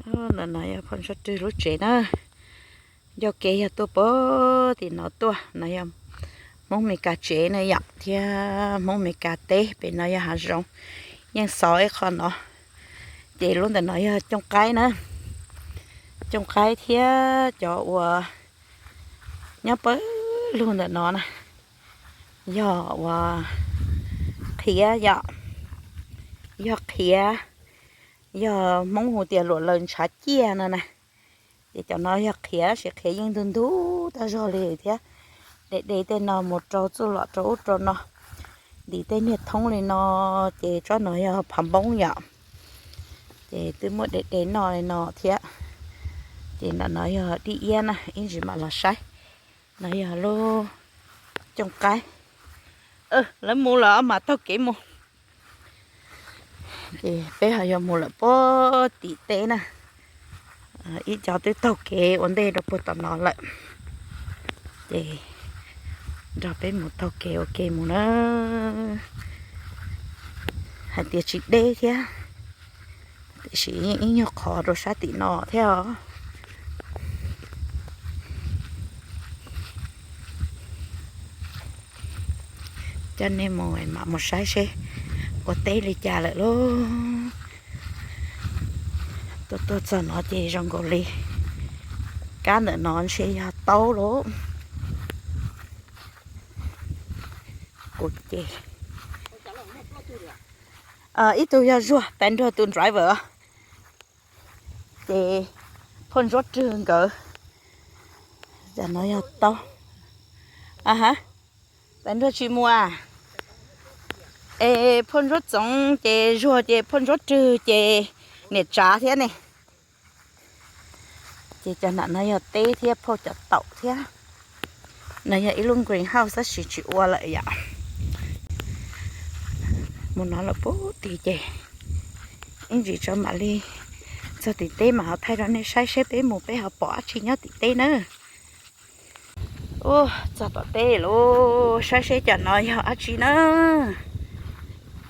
No, no yog phauj Ntsuab Rwg lub tsev na. Ncauj kev yog tuaj puag tim no tuaj, no yog Hmoob Mes Kas tsev na yom, thiab Hmoob Mes Kas teb. Pem no yog hav zoov, yeej xov ib qho no. Ces lub ntawm no yog cooj qaib na, cooj qaib thiab cov uas nyob pawg lug ntawm no na, yog uas qhiav yom, yog qhiav, yog Hmoob hu tias luam laws ntshav ciaj no na. Ces cov no yog qhiav, tab sis qhiav yeej ntug ntug tag zog li thiab. De de tej no mus rau txuj lom rau ub rau no, ntim tej niag thoob li no. Ces tsob no yog phav npoob yom, ces twb muab de de noj li no thiab. Ces nram no yog dib iab na, ib ntsis mam los saib. No yog lub cooj qaib. Lawv mus lawm mas taug kev mus. Ces peb ho yuav mus lawm puag tim teb na. Ib co twb taug kev ua ntej rau puag tom no lawm. Ces nrog peb mus taug kev ua ke mus na. Hais tias tsis deb thiab, tiam sis ib nyuag qhov rau sab tim no thiab os. Coj nej mus mam mus saib seb ua teb li cas lawm lauj. Tuaj tuaj txog no ces zoo nkaus li kab ntawm no ntshe yog taub lauj. Kuv ces ib tug yog Zuag, tais nrog tus driver. Ces phauj Ntsuab Rwg nkawd, cov no yog taub. Tais nrog tsis mus a. Es phauj Ntsuab Txoov ces Zuag ces phauj Ntsuab Rwg ces niam tsav thiab ne. Ces cov nram no yog teb thiab phauj cov taum thiab. No yog ib lub greenhouse tab sis tsis ua lawm yom. Mus no lawm puag tim ces ib ntsis tso mam li txog tim teb mam ho thaij rau nej saib seb peb mus peb ho pom dab tsi nyob tim teb na. Ua txog tom teb lauj, saib seb cov no yog dab tsi na.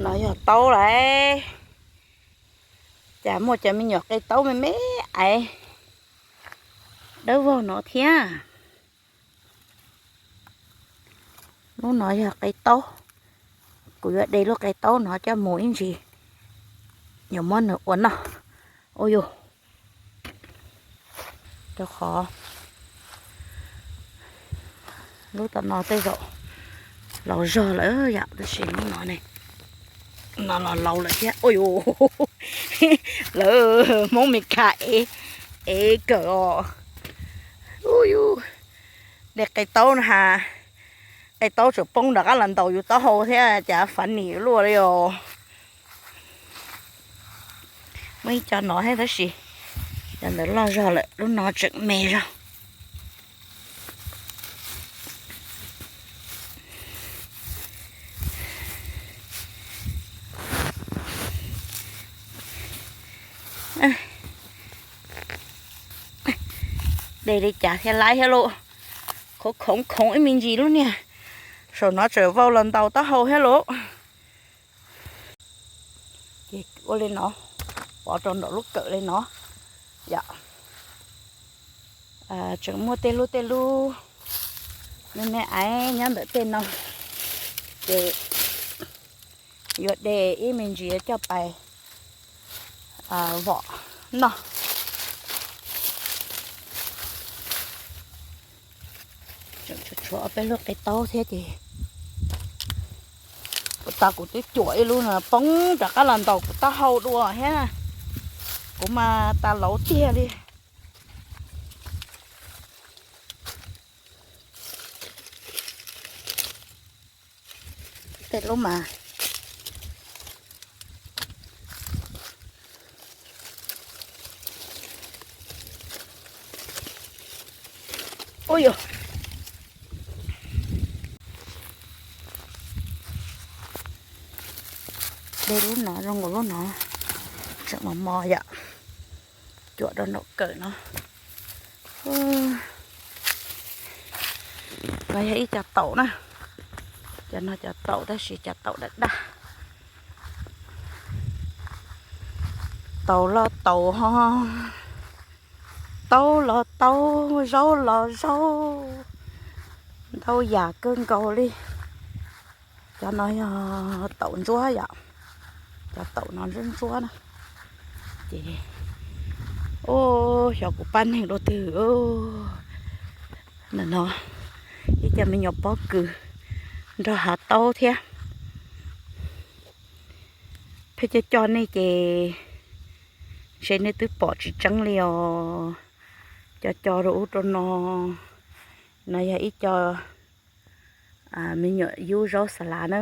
No yog taub lauj. Cas muaj cov me nyuam qe taub me me aiv dawb vog no thiab. Lub no yog qe taub. Kuv yuav de lub qe taub no coj mus ib ntsis yuav muab nws ua noj. Ua yus rau qhov lub tom no tej zaum laus zog lawm yom, tab sis lub no ne, no los laus lawm thiab. Ua yus, lawv Hmoob Mes Kas ev, ev kawm os. Ua yus, de qe taub no ha, qe taub tseem poob rov qab los ntaus yus taub hau thiab cas funny luaj li os. Muaj ib co no thiab tab sis cov ntawd loj zog lawm, lub no tseem me zog. De li cas thiaj laib thiab lauj. Khoov khoov khoov ib me ntsis lub niag saum no tseem vau los ntaus taub hau thiab lauj. Ces ua li no, pov rau nraum lub kawm li no yom. Tseem muaj tej lub tej lub me me aiv nyob ntawm tej no, ces yuav de ib me ntsis coj pais vom noj. Tseem tshuav peb lub qe taub thiab ces, kuv tas kuv twb cuam ib lub no poob rov qab los ntaus kuv taub hau dua thiab. Kuv mas tas laus tiag li. Tej lub mas, ua yus, de lub no zoo nkaus lub no tseem mos mos yom, cuam rau nraum kawm no. No yog ib co taum na, cov no cov taum tab sis cov taum daj daj, taum loj taum ho Taub los taub, zaub los zaub, ntau yam kawg nkaus li. Cov no yog taum ntsuab yom, cov taum no ntsuab ntsuab na. Ces, ub, xyov kuv pab neeg dua twg. Ntawm no ib co me nyuam pob kws nrog hav taub thiab. Pheej coj coj nej ces ntshe nej twb pom tsis tseeb li os. Cov co rau ub rau no, no yog ib co me nyuam yub zaub xas lav na,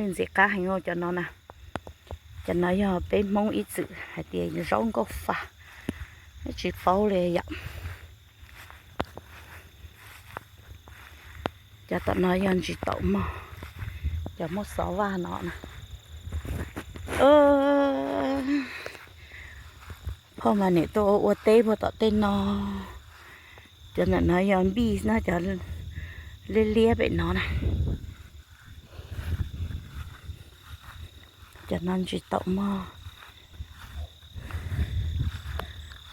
ntxim qab heev cov no na. Cov no yog peb Hmoob ib txwm hais tias zaub nkauj fa, tsis paub li yom. Cov tom no yog ntsis taum mog, cov muaj xov vaj no na. Phauj mas niam tuaj ua teb puag tom tej no. Cov ntawm no yog npij na, cov liab liab pem no na. Cov no ntsis taum mog.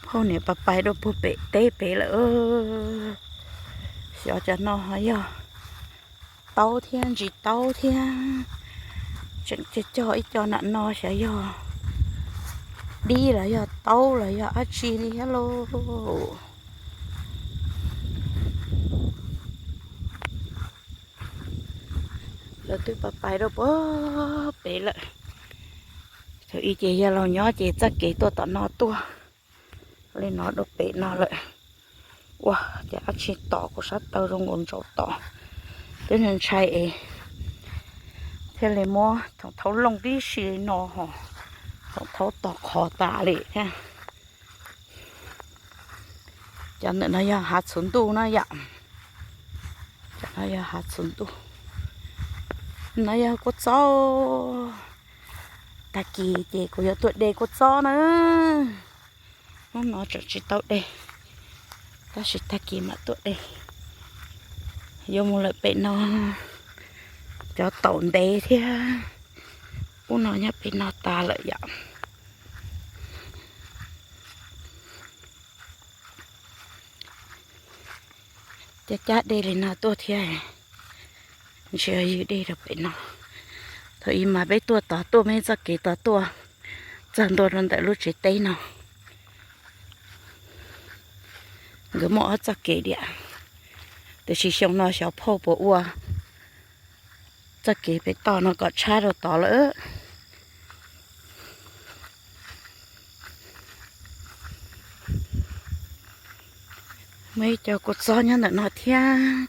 Phauj niam pais pais rau puag pem teb pem lawm. Xyov cov no ho yog taub thiab ntsis taub thiab. Tseem cog cog ib co nram no xyov yog dib los yog taub los yog dab tsi li thiab lauj. Lawv twb pais pais rau puag pem lawm. Thaum ub ces yawg laus nyob ces txoj kev tuaj tom no tuaj li no rau pem no lawm. Ua cas dab tsi tom kuv sab taw zoo nkaus ntsaum tom, twb ntshai es thiaj li muab thoom thaub looj tib si li no ho, thoom thaub tos qhov tas li thiab. Cov ntawm no yog hav txhuv ntuj na yom. Cov no yog hav txhuv ntuj. No yog kua txob. Tag kis ces kuv yuav tuaj de kua txob na. Hnub no tseem tsis tau de, tab sis tag kis mam tuaj de. Yuav mus lawm pem no, cov taum ntev thiab. Ub no nyob pem no tas lawm yom. Cab cab dej li no tuaj thiab, ntshe ywg dej rau pem no. Thaum ub mas peb tuaj tod tuaj, peb txoj kev tod tuaj txog ntua rau ntawm lub tsev teb no. Nkawd muaj ob txoj kev diam, tiam sis xyoo no xyov phauj puas ua txoj kev pem toj no kom tshab rau tod lawm. Muaj ib co kua txob nyob ntawm no thiab.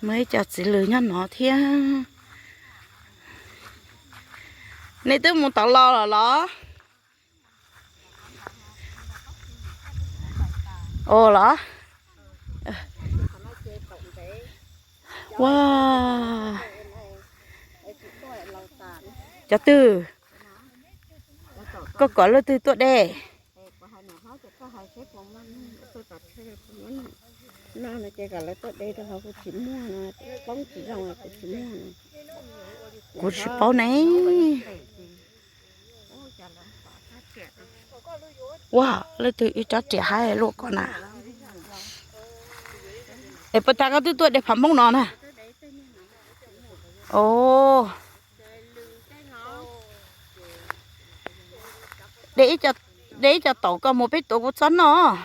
Muaj ib co txiv lws nyob no thiab. Nej twb mus tod los los los? Ua los? Ua, cov twg? Koj kom leej twg tuaj de? Kuv tsis paub ne. Ua, leej twg ib rab riam haib luaj ko na. Es puas tas koj twb tuaj de phav Hmoob no na? Os, de ib co taum koj mus peb tuav kua txob noj.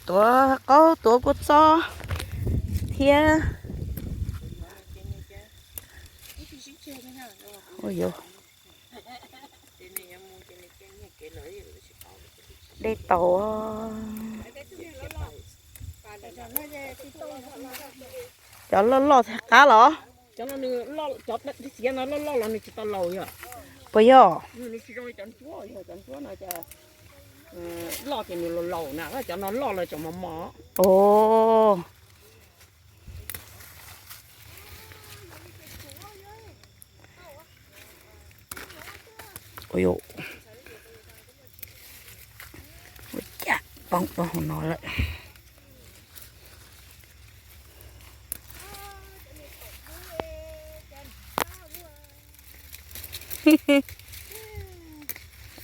Tuav qaub tuav kua txob thiab. De taum. Cov loj loj thiaj qab los? Puas yog? Loj ces nws laus laus na, cov no loj lawm tseem mos mos. Os. Ua cas poob rau hauv no lawm.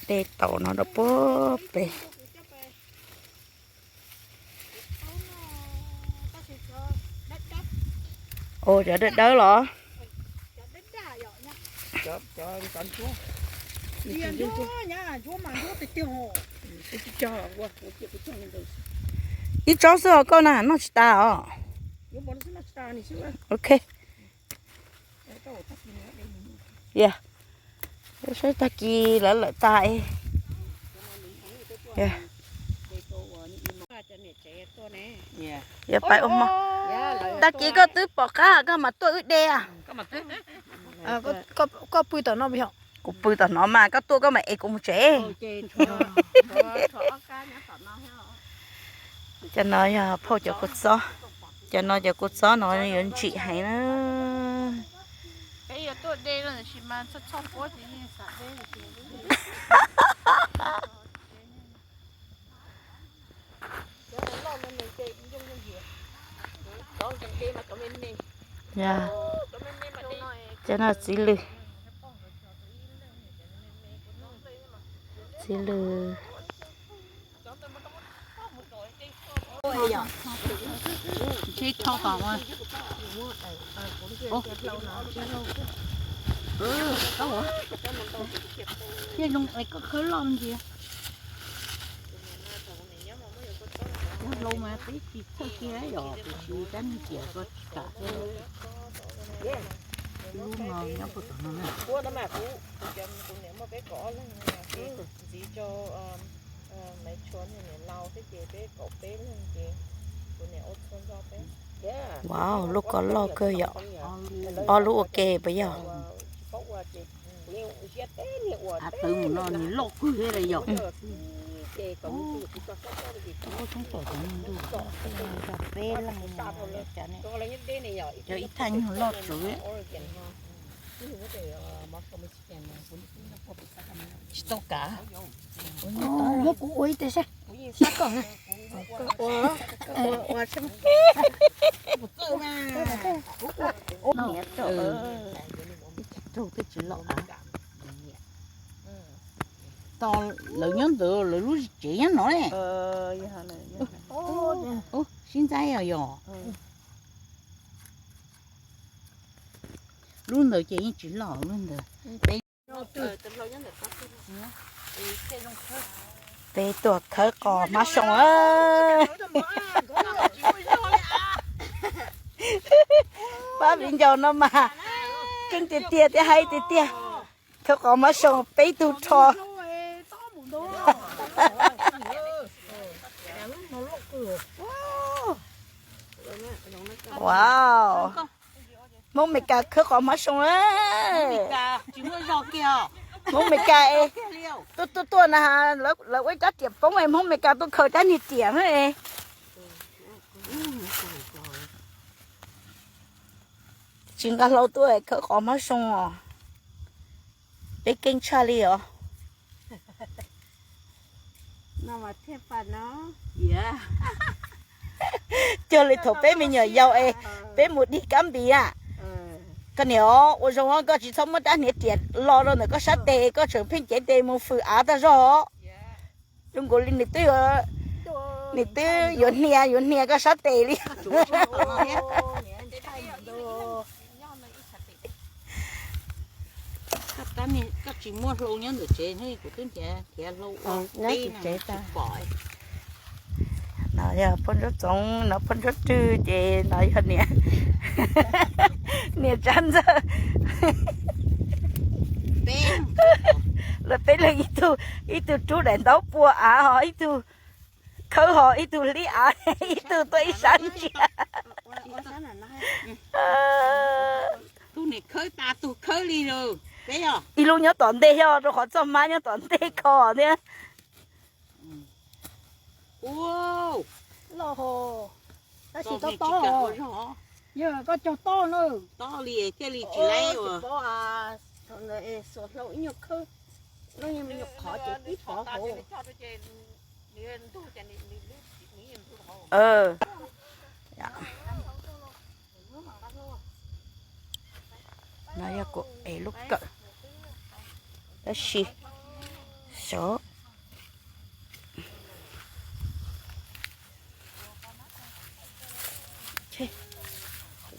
De tau no rau puag pem. Ua cov dawb dawb los? Ib tsob xwb os koj na, noj tsis tas os. Ok. Ya, saib tag kis lawv lawm tas. Yog pais ua hmo. Tag kis koj twb pom qab koj mam tuaj wb de. Koj pw tom no, kuv pw tom no mas koj tuaj koj mam ev kuv mus tsev. Cov no yog phauj cov kua txob. Cov no cov kua txob no yuav ntsim heev na. Cov no txiv lws. Txiv lws. Thiaj zoo es koj khawb loj ntsia. Cov hlau mas peb tsis txhawj kiag yom, tiam sis kab niag tiam ko tsis kam thiab. Lub no nyob puag tom no na. Wow, lub ko loj kawg yom. Ob lub ua ke puas yog? Av tawv mus no nws loj kawg thiab li yom. Peb leeg, cov ib thaj nyuag loj tsawv. Tsis tau kav. Muab kuv ua ib teg seb. Sab koj na. Ua, ua, ua seb. Ib teg raug twb tsis loj. Tos lawv nyob ntawd lawv lub tsev nyob no ne. Sib ntxaib os yog. Lub ntawd ces yeej tsis loj lub ntawd. Peb tuaj khawb qos hmab soo. Pab viv ncaus no mas keej tiag tiag thiab haib tiag tiag. Khawb qos hmab soo peb tug rho. Wow. Hmoob Meskas khawb qos hmab soo na. Hmoob Meskas es tuaj tuaj tuaj na, lawv ua ib rab riam poob es Hmoob Meskas tuaj khaws rab niag riam na. Tsis nqa hlau tuaj khawb qos hmab soo os. Peb keej tshaj li os. Cuag li thaum peb me nyuam yaus es peb mus dig kab npis na. Koj niam, ua zoo koj tsis txhob muab rab hniav riam lo rau ntawm koj sab tes, koj tseem pheej cev tes mus fwm av tag zog. Zoo nkaus li nws twb, nws twb yuav hnia yuav hnia koj sab tes li. Koj tsis muaj hlau nyob ntawm tsev, kuv twb nrhiav hlau ua teb no tsis pom. No yog phooj ntsuab txoov, no phooj ntsuab rwg, ces no yog niam, niam Tsav Ntxawg. Lawv peb leeg ib tug, ib tug rub daim ntaub pua av, ho ib tug khawb, ho ib tug hlib av, ib tug tuaj ib sab ntsia. Ib lub nyob tom ntej thiab, rau qhov txoj hmab nyob tom ntej kho thiab. Tab sis tob tob, yog koj cog tob na, tob li thiaj li tsis laib ua. Xuas hlau ib nyuag khawb, lub nyuag me nyuam qhov ces tib pov hauv. No yog kuv ev lub kawm. Tab sis sov,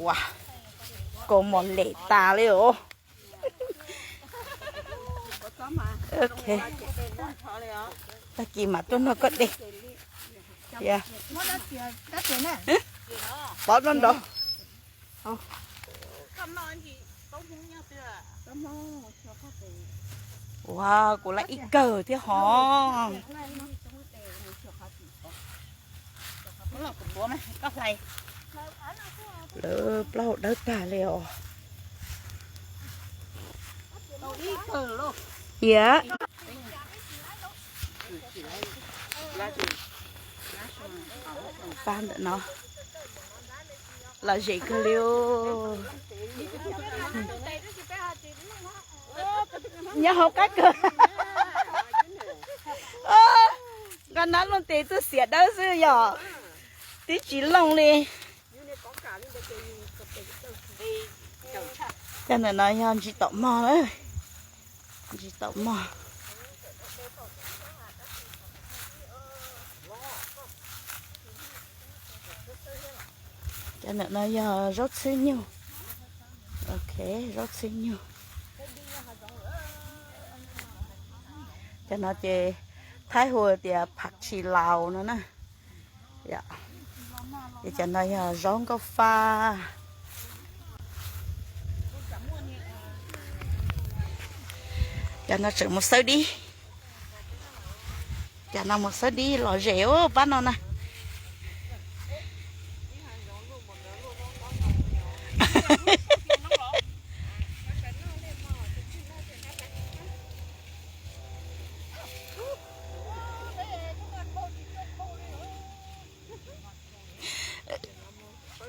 ua, kaus mom lem tas li os. Ok, tag kis mam tuaj nrog koj de. Pov nrov nrov. Ua, kuv laj ib kawg thiab hov. Lawv plaub hau dawb tag li os. Yam, pab ntawm no lom zem kawg li. Nyob hauv qab kawg. Nqa nab looj tes tuaj xiam dawb xwb yom, twb tsis looj li. Cov ntawm no yog ntsis taum mog na, ntsis taum mog. Cov ntawm no yog zaub txhwb nyuj. Ok, zaub txhwb nyuj. Cov no ces Thaib hu tias pham tshis laus no na. Ces cov no yog zaub nkauj faj. Cov no tseem mus xawb dib. Cov no mus xawb dib lom zem ub pab no na.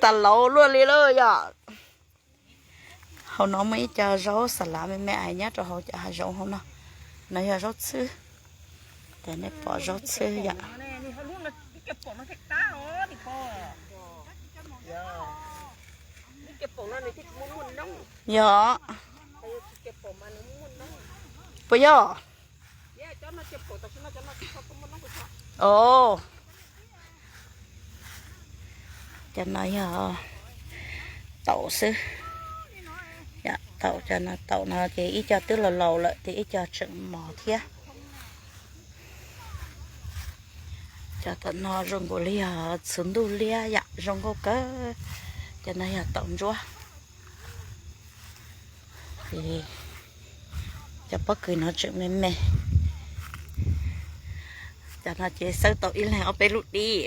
Tas laus luaj li lawm yom. Hauv no muaj ib co zaub xa lav me me ais nyob rau hauv cov hav zoov hauv no. No yog zaub txhwb. Ces nej pom zaub txhwb yom. Yog. Puas yog? Os, cov no yog taum xwb. Taum, cov no taum no ces ib co twb laus laus lawm ces ib co tseem mos thiab. Cov tom no zoo nkaus li yog txhuv ntuj liab yam zoo nkauj kawg. Cov no yog taum ntsuab. Cov pob kws no tseem me me. Cov no ces xawb tau ib leeg ob peb lub dib.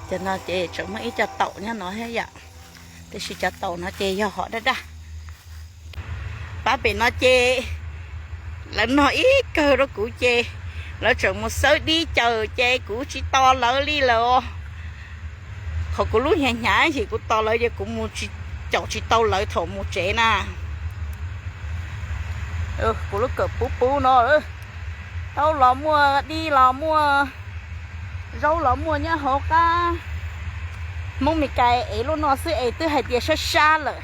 Cov no ces tseem muaj ib co taum nyob no thiab yom, tiam sis cov taum no ces yog hom daj daj. Pab pem no ces lawv nog ib kawg rau kuv ces lawv tseem mus xawb dib caws ces kuv tsis tos lawv li lawm os. Qhov kuv lub hnyav hnyav ces kuv tos lawv ces kuv mus caum tsis tau lawv thaum mus tsev na. Kuv lub kawm pub pub no, taub los muaj, dib los muaj, zaub los muaj nyob hauv qab. Hmoob Mes Kas es lub no xwb es twb hais tias sab sab lawm.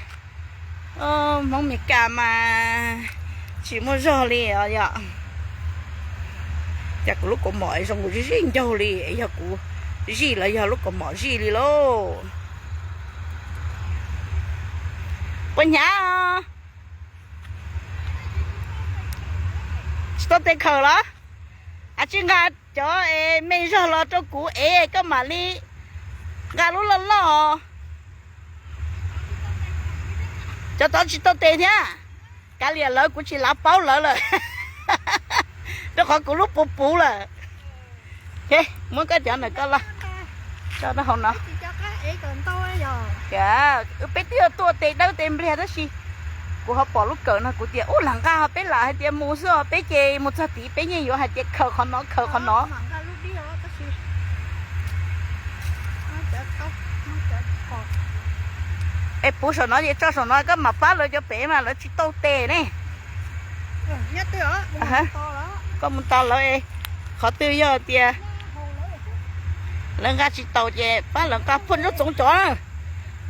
Hmoob Mes Kas mas tsis muaj zog li os yom. Cas kuv lub kaus mom zoo nkaus zij zij ncaug li, yog kuv zij los yog lub kaus mom zij li lauj. Puas hnyav? Tsis tau tes khaws los? Ab, tsis nqa cov es me zog los rau kuv es koj mam li nqa lub loj loj. Cov tod tsis tau tes thiab. Kav liam lawv, kuv tsis lav paub lawv lawm, rau qhov kuv lub puv puv lawm. Muab koj cov ntawm koj los tso rau hauv no. Wb peb twb yog tuaj tes dawb tes npliag tab sis kuv ho pom lub kawm no kuv tias ub lam nqa, peb lam hais tias mus xwb os, peb ces mus txog tid peb yeej yuav hais tias khaws qhov no khaws qhov no. Es puv saum no ces tso saum no koj mam pab lawv cov pem mas lawv tsis tau tes ne. Koj mus tos lawv, qhov twg yog tias lawv nqa tsis taus ces pab lawv nqa poj ntsuab txoov cov,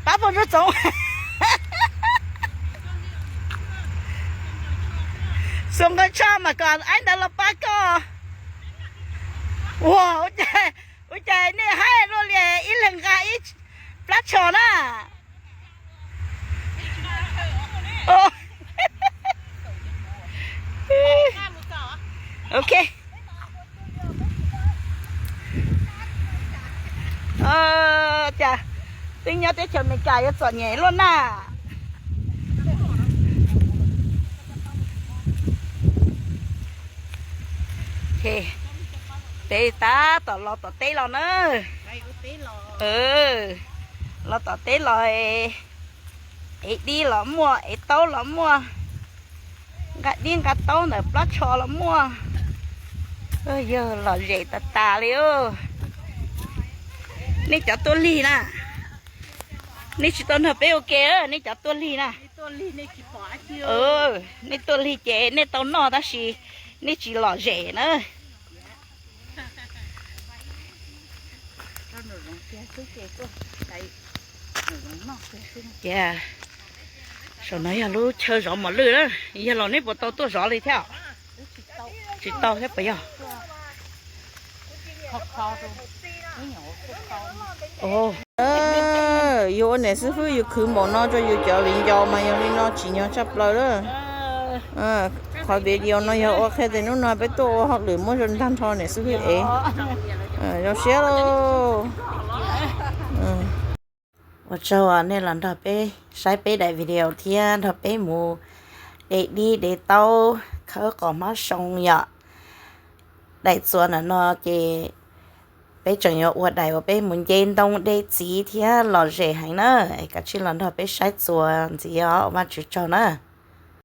pab poj ntsuab txoov. Xuas nqaij tsho mas kom aib ntawd los pab koj. Ua, ua cas nej haib luaj li, ib leeg nqa ib plab tsho na. Ok. Cas twb nyob teb chaws Amelikas yuav txom nyem luaj na. Peb tab tom los tom teb los na. Los tom teb los, ev dib los muaj, ev taub los muaj, nqa dib nqa taub ntawm plab tsho los muaj. Yog lom zem tas tas li. Nej cov tuaj lig na, nej tsis tau nrog peb ua ke, nej cov tuaj lig na. Nej tuaj lig ces nej tau noj tab sis nej tsis lom zem na. Tias, saum no yog lub chaw zov mos lwj na, yog los nej puas tau tuaj zov li thiab? Tsis tau thiab puas yog? Yus ua niam xib fwb yus khwv npaum no rau yus cov viv ncaus mas yog li no tsim nyog tshaj plaws lawm. Qhov video no yog ua qhia tias hnub no peb tuaj ua hauj lwm muab zoo tag nrho niam xib fwb ev. Zoo siab lauj. Ua tsaug nej los nrog peb saib peb daim video thiab nrog peb mus de dib de taub khawb qos hmab soo yom. Daim txuas ntawm no ces peb tseem yuav ua daim uas peb mus nce ntoo de txiv thiab lom zem heev na. Kav tsij los nrog peb saib txuas ntxiv os, ua Vajtswv tsaug na.